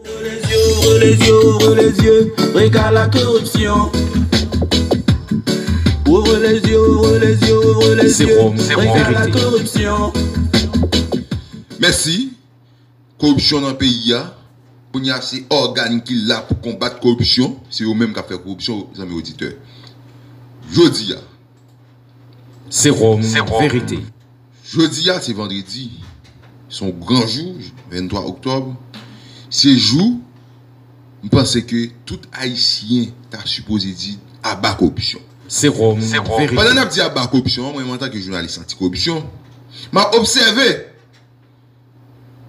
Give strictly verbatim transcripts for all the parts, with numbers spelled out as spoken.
Ouvre les yeux, ouvre les yeux, ouvre les yeux, regarde la corruption. Ouvre les yeux, ouvre les yeux, ouvre les yeux, regarde la corruption. Mèsi. Koripsyon nan peyi a. Kounye a se ògàn ki la pou konbat koripsyon. Se yo menm k ap fè koripsyon, zanmi oditè. Jodi a. Serum Verite. Jodi a se vandredi. Se yon gran jou, venntwa oktòb. Se jou, m panse ke tout Ayisyen ta sipoze di aba koripsyon. Serum Verite. Pandan n ap di aba koripsyon an, mwen menm antanke jounalis anti-koripsyon, m ap obsève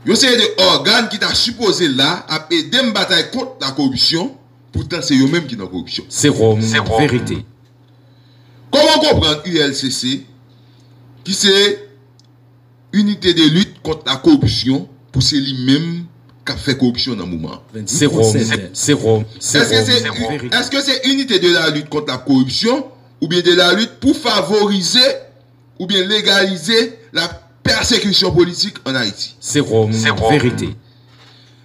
yon seri de ògàn ki ta sipoze la ap ede m batay kont la koripsyon, poutan se yo menm ki nan koripsyon. Serum Verite. Kòman w konprann U L C C, ki se Unité de Lutte Contre la Corruption, pou se li menm k ap fè koripsyon nan moman an? Serum Serum Serum Verite. Èske se Unité de la Lutte Contre la Corruption oubyen de la Lutte pour favoriser oubyen legalize la pèsekisyon politik ann Ayiti? Serum Verite.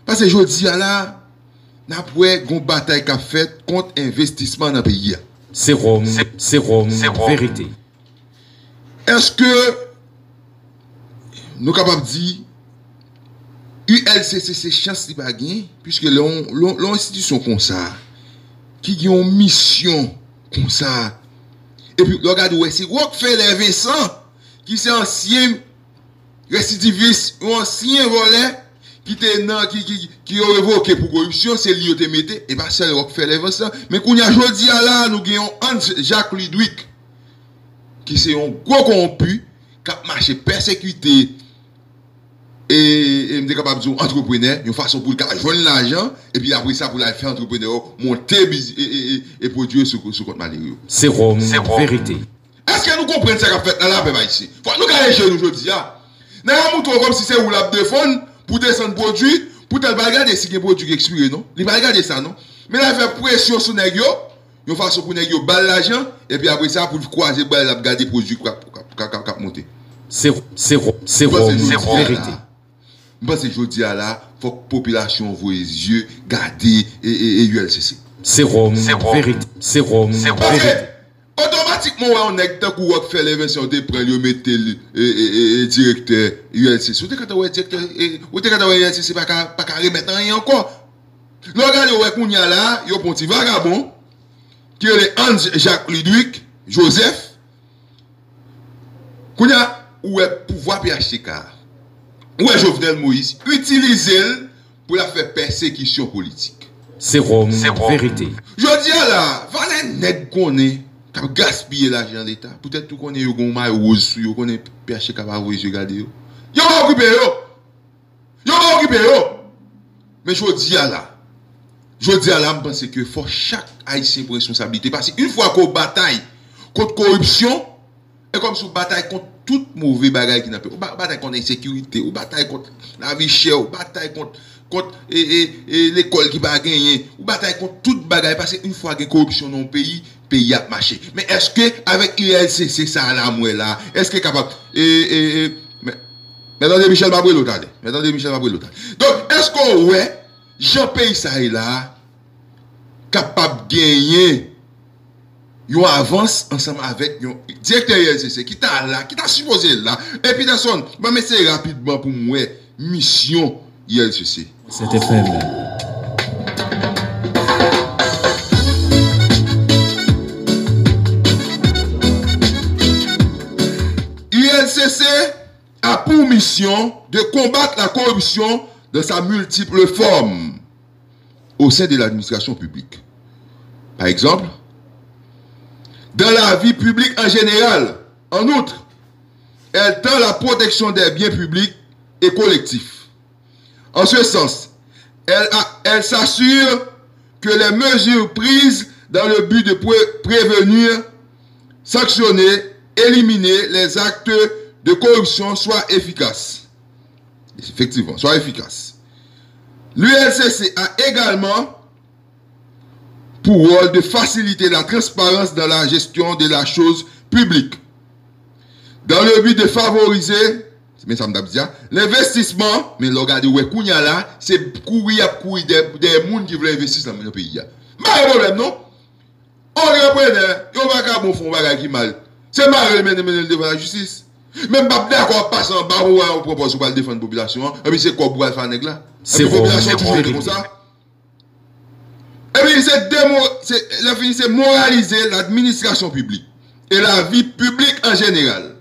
Paske jodi a la, n ap wè gon batay k ap fèt kont envestisman nan peyi a. Serum Serum Verite. Èske nou kapab di U L C C se chans li pa gen, piske lè yon, lè yon, lè yon enstitisyon konsa, ki gen yon misyon konsa, epi lè w gade w wè se Rockefeller Vincent, ki se ansyen residivis, yon ansyen vòlè, ki te nan, ki, ki, ki yo revoke pou koripsyon, se li yo te mete, e pa sèl Rockefeller Vincent. Men kounye a, jodi a la, nou gen yon Hans Jacques Ludwig, ki se yon gwo kowonpi, k ap mache pèsekite e, e m te kapab di w antreprenè, yon fason pou l ka jwenn lajan, epi apre sa pou l al fè antreprenè yo monte biz, e, e, e, e pwodui yo sou, sou kont malere yo. Serum Verite. Èske nou konprann sa k ap fèt la, la, pèp ayisyen? Fòk nou kale je nou jodi a. Nèg la montre w kòmsi se ou l ap defann pou desann pwodui, poutan l pa gade si gen pwodui ki ekspire, non. Li pa gade sa, non. Men l al fè presyon sou nèg yo, yon fason pou nèg yo ba l lajan, epi apre sa, pou l kwaze bra l, l ap gade pwodui k ap, k ap, k ap, k ap monte. Se, se, se, se verite. M panse jodi a la, fòk popilasyon an voye zye gade e, e, e U L C C. Serum verite. Serum verite. Otomatikman, w wè yon nèg tankou Rockefeller Vincent, yo te pran l, yo mete l e, e, e, e, direktè U L C C. Ou te gentan wè direktè, e, ou te gentan wè U L C C pa ka, pa ka remèt anyen ankò. Lè w gade, w wè kounye a la, yo pran yon ti vagabon, ki rele Hans Jacques Ludwig Joseph. Kounye a, ou wè pouvwa P H T K a, ou wè Jovenel Moïse itilize l pou l ap fè pèsekisyon politik. Serum verite. Jodi a la, valè nèg konnen k ap gaspiye lajan Leta. Poutèt ou konnen yo gen yon mayo woz sou yo, konnen P H T K pa voye zye gade yo. Yo pa okipe yo. Yo pa okipe yo. Men jodi a la, jodi a la, m panse ke fò chak Ayisyen pran responsablite. Paske yon fwa ke w batay kont koripsyon, e kòmsi w batay kont tout move bagay ki nan peyi. Ou ba- batay kont ensekirite, ou batay kont lavi chè, ou batay kont, kont e, e, e, lekòl ki pa genyen, ou batay kont tout bagay. Paske yon fwa gen koripsyon nan yon peyi, peyi ap mache. Men èske avèk U L C C sa a la m wè la, èske kapab e, e, e, men, Mèt André Michel m ap rele w talè. Mèt André Michel m ap rele w talè. Donk, èske w wè jan peyi sa ye la a kapab genyen yon avans ansanm avèk yon direktè U L C C ki ta la, ki ta sipoze la? E Peterson, ban m eseye rapidman pou m wè misyon U L C C. Sèt F M. U L C C a pour mission de combattre la corruption dans sa multiple forme au sein de l'administration publique. Par exemple, dans la vie publique en général. En outre, elle tend la protection des biens publics et collectifs. En ce sens, elle, a- elle s'assure que les mesures prises dans le but de pré- prévenir, sanctionner, éliminer les actes de corruption soient efficaces. Effectivement, soient efficaces. L'U L C C a également pour rôle de faciliter la transparence dans la gestion de la chose publique, dans le but de favoriser Men sa m t ap di a. Lenvestisman, men lè w gade, w wè kounye a la, se kouri y ap kouri dèyè, dèyè moun ki vle envesti nan, nan peyi a. M pa gen pwoblèm, non. Antreprenè, yon vakabon fè yon bagay ki mal. Se mare l mennen, mennen l devan lajistis. Men m p ap dakò ap pase anba pou w pran pòz ou pral defann popilasyon an. Epi se kòb ou pral fè a nèg la. Epi popilasyon toujou rete konsa. Epi se demo, se, lè fini se moralize ladministrasyon piblik e lavi piblik an jeneral.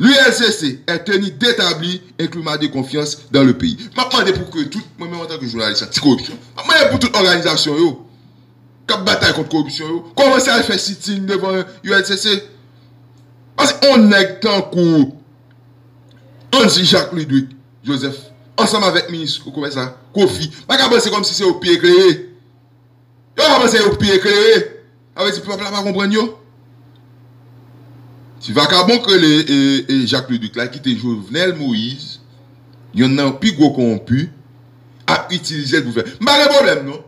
L'U L C C est tenu d'établir un climat de confiance dans le pays. M ap mande pou ke tout, mwen menm antanke jounalis anti-koripsyon, m ap mande pou tout òganizasyon yo k ap batay kont koripsyon yo, kòmanse al fè sit-in devan U L C C. Paske yon nèg tankou Andy Jacques Ludwig Joseph, ansanm avèk minis komès la, Kofi, pa ka panse kòmsi se yo k pi eklere. Yo pa panse yo k pi eklere. Sa vle di pèp la pa konprann yo. Ti vakabon k rele e, e Jacques Ludwig la, ki te Jovenel Moïse, yonn nan pi gwo kowonpi, ap itilize l pou fè. M pa gen pwoblèm, non.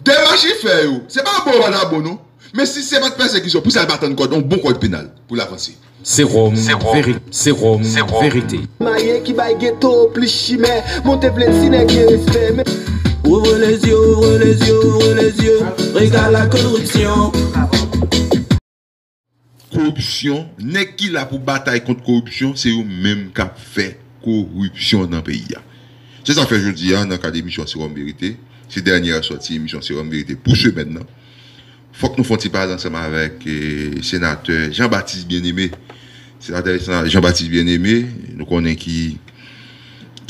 Demach li fè yo, se pa bon, pa ta bon, non. Men si se pa t pèsekisyon, pou sa l pa tann kòd, yon bon kòd penal pou l avanse. Serum Verite. Serum Verite. Maye ki bay geto plis chimè. Monte plenti nèg gen respè. Men Ouvre les yeux, ouvre les yeux, ouvre les yeux. Regarde la corruption. Koripsyon, nèg ki la pou batay kont koripsyon, se yo menm k ap fè koripsyon nan peyi a. Se sa k fè jodi a, nan kad emisyon Serum Verite, se dènyè sòti emisyon Serum Verite pou semèn nan. Fòk nou fè yon ti pale ansanm avèk, eh, senatè Jean Baptiste Bien-Aimé. Senatè Jean Baptiste Bien-Aimé, nou konnen ki,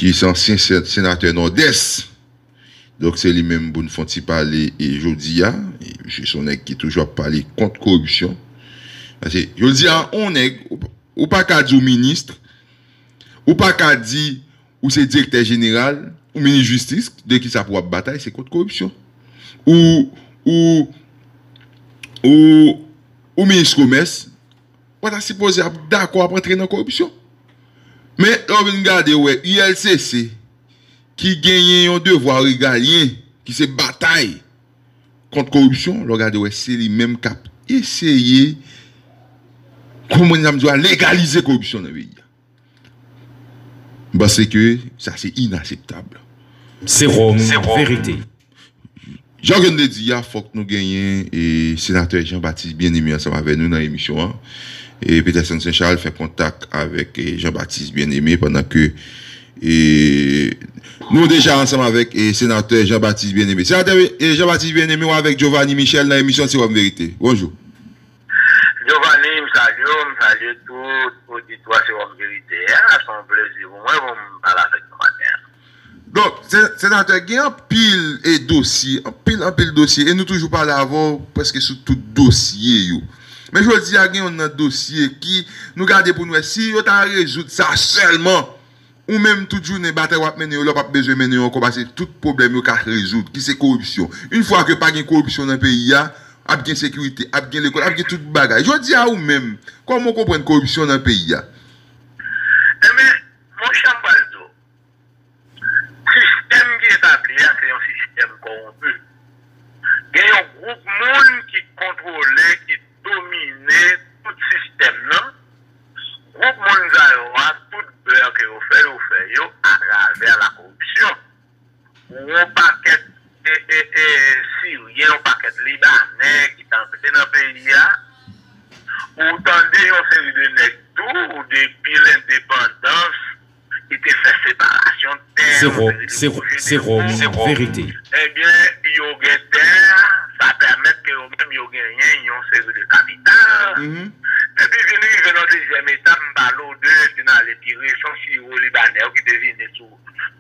ki se ansyen se-, senatè Nòdès. Donk, se li menm pou n fè yon ti pale, e, jodi a. E, misye se yon nèg ki toujou ap pale kont koripsyon. Paske, jodi a, yon nèg, ou, ou pa ka di w minis, ou pa ka di ou se direktè jeneral, ou minis jistis, de kisa pou w ap batay, se kont koripsyon. Ou, ou, ou, ou minis komès, ou pa ta sipoze ap dakò ap antre nan koripsyon. Men, lè w vin gade, w wè U L C C, ki genyen yon devwa regalyen, ki se batay kont koripsyon, lè w gade, w wè se li menm k ap eseye, kòman n ap di a, legalize koripsyon nan peyi a. M panse ke sa se inakseptab. Serum Verite. Jan ke n te di a, fòk nou genyen, e, senatè Jean Baptiste Bien-Aimé ansanm avè nou nan emisyon an. E Peterson Saint Charles fè kontak avèk, e, Jean Baptiste Bien-Aimé pandan ke, e, nou deja ansanm avèk, e, senatè Jean Baptiste Bien-Aimé. Senatè, e, Jean Baptiste Bien-Aimé, ou avèk Giovanni Michel nan emisyon Serum Verite. Bonjou. Giovanni, m salye w, m salye tout oditwa Serum Verite a. Se yon plezi pou mwen pou m pale avèk nou maten an. Donk, se-, senatè, gen anpil, e, dosye, anpil, anpil dosye, e nou toujou pale avè w prèske sou tout dosye yo. Men jodi a, gen youn nan dosye ki nou gade pou n wè si yo ta rezoud sa sèlman. Ou menm, tout jounen, batay w ap mennen yo, lè w p ap bezwen mennen yo ankò, paske tout pwoblèm yo ka rezoud, ki se koripsyon. Yon fwa ke pa gen koripsyon nan peyi a, ap gen sekirite, ap gen lekòl, ap gen tout bagay. Jodi a, ou menm, kòman w konprann koripsyon nan peyi a? Enben, monchè, m pral di w, sistèm ki etabli a, se yon sistèm kòwonpi. Gen yon gwoup moun ki kontwole, ki domine tout sistèm nan. Gwoup moun sa yo a, tout bè ke yo fè, yo fè yo atravè la koripsyon. Yon pakèt, e, e, e, Siryen, yon pakèt Libanè ki t antre nan peyi a. Ou tande yon seri de nèg tou, depi lendepandans, ki te fè separasyon tè, yon seri de pwojè de mo. Ebyen, yo gen tè, sa pèmèt ke yo menm yo genyen yon seri de kapital. Epi vin rive nan dezyèm etap, m pale w de, vin ale pi resan, Siro Libanè yo ki te vini sou,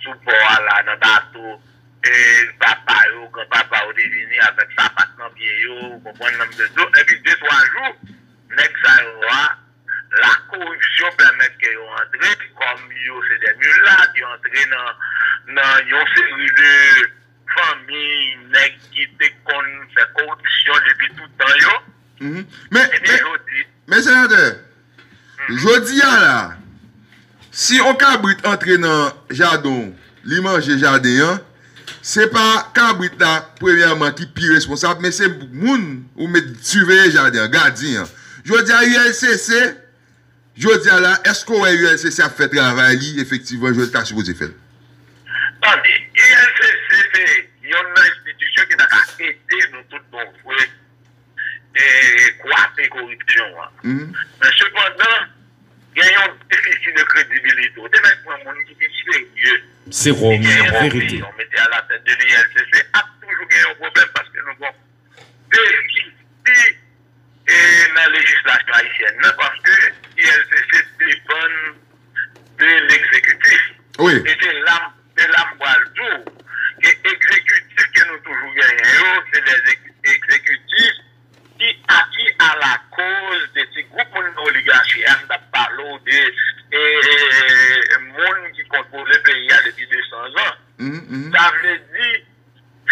sou pò a la, nan bato, e papa yo, granpapa yo te vini avèk sapat nan pye yo, ou konprann, nan m te di w. Epi de twa jou, nèg sa yo a, la koripsyon pèmèt ke yo antre, kòm yo se de milat, yo antre nan, nan yon seri de fanmi nèg ki te konn fè koripsyon depi tout tan yo. Men, men, men, senatè, jodi a la, si yon kabrit antre nan jaden w, li manje jaden an, se pa kabrit la, premyèman, ki pi responsab, men se moun ou met siveye jaden an, gadyen an. Jodi a, U L C C, Jodi a la, èske w wè U L C C ap fè travay li efektivman jan l ta sipoze fè l? Tande, U L C C se yonn nan enstitisyon ki ta ka ede nou tout bon vre e kwape koripsyon an. Men sepandan, gen yon defisi de kredibilite. Ou te mèt pran moun ki pi serye. Se vrèman yon verite. Mete alatèt de U L C C ap toujou gen yon pwoblèm paske nou gon defisi e nan lejislasyon ayisyèn nan paske U L C C depann de legzekitif. Wi. E se la m se la m pral di w ke egzekitif ke nou toujou genyen yo, se de egzekitif ki aki a la koz de ti gwoup moun nan oligachi a, m t ap pale w de e, e, e, moun ki kontwole peyi a depi de san zan. Sa vle di,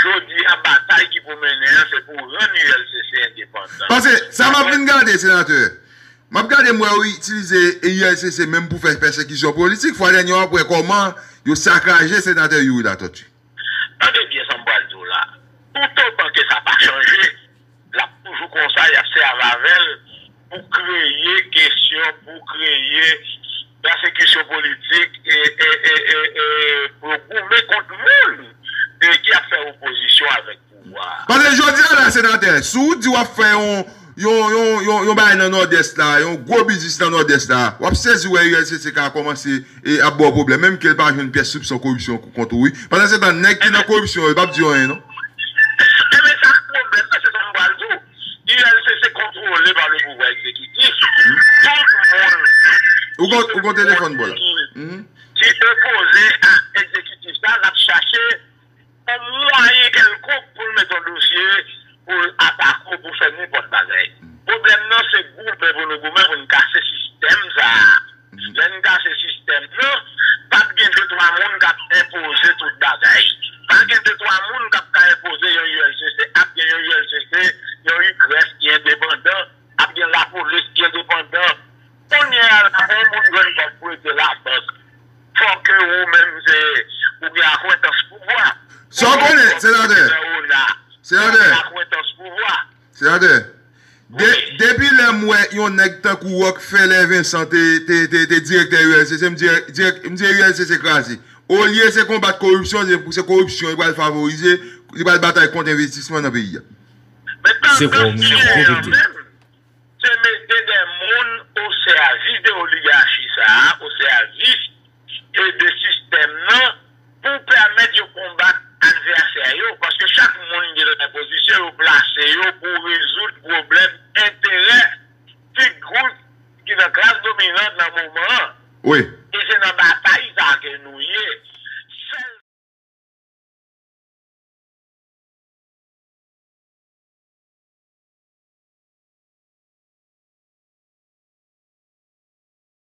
jodi a, batay ki pou mennen an, se pou rann U L C C endepandan. Paske sa m ap vin gade, senatè, m ap gade m wè yo itilize U L C C menm pou fè pèsekisyon politik. Fwa dènye w ap wè kòman yo sakaje senatè Youri Latortue. Tande byen sa m pral di w la. Toutotan ke sa pa chanje, l ap toujou konsa, y ap sèvi avè l pou kreye kesyon, pou kreye pèsekisyon politik e, e, e, e, e pou yo goumen kont moun e ki ap fè opozisyon avèk pouvwa a. Paske jodi a la, senatè, si w di w ap fè yon, yon, yon, yon, yon bagay nan Nòdès la, yon gwo biznis nan Nòdès la, w ap sezi wè U L C C ka kòmanse e ap ba w pwoblèm, menm ke l pa jwenn pyès soupson koripsyon kont ou, wi. Pandansetan, nèg ki nan koripsyon yo, yo p ap di w anyen, non. Ebyen, sa k pwoblèm nan, se sa m pral di w. U L C C kontwole pa le pouvwa egzekitif. Tout moun Ou gon, ou gon telefòn bò la. ki, ki opoze a egzekitif sa, l ap chache yon mwayen kèlkonk pou l mete yon dosye, pou l atake w, pou fè nenpòt bagay. Pwoblèm nan, se goumen pou nou goumen pou n kase sistèm sa a. Lè n kase sistèm nan, p ap gen de twa moun k ap enpoze tout bagay. Pa gen de twa moun k ap ka enpoze yon U L C C, ap gen yon U L C C, yon I G R E S ki endepandan, ap gen lapolis ki endepandan. Kounye a la, pou yon moun jwenn kòb pou rete labank, fò ke ou menm se, ou gen akwentans pouvwa. Sa w konnen, senatè? Ou gen akwentans pouvwa. Senatè, de, depi lè m wè yon nèg tankou Rockefeller Vincent te, te, te, te direktè U L C C, m di, dirèk, m di U L C C kraze. Olye se konbat koripsyon, se, se koripsyon li pral favorize, li pral batay kont envestisman nan peyi a. Men Se tandan ki gen an menm, se mete de moun o sèvis de oligachi sa a, o sèvis e de sistèm nan pou pèmèt yo konbat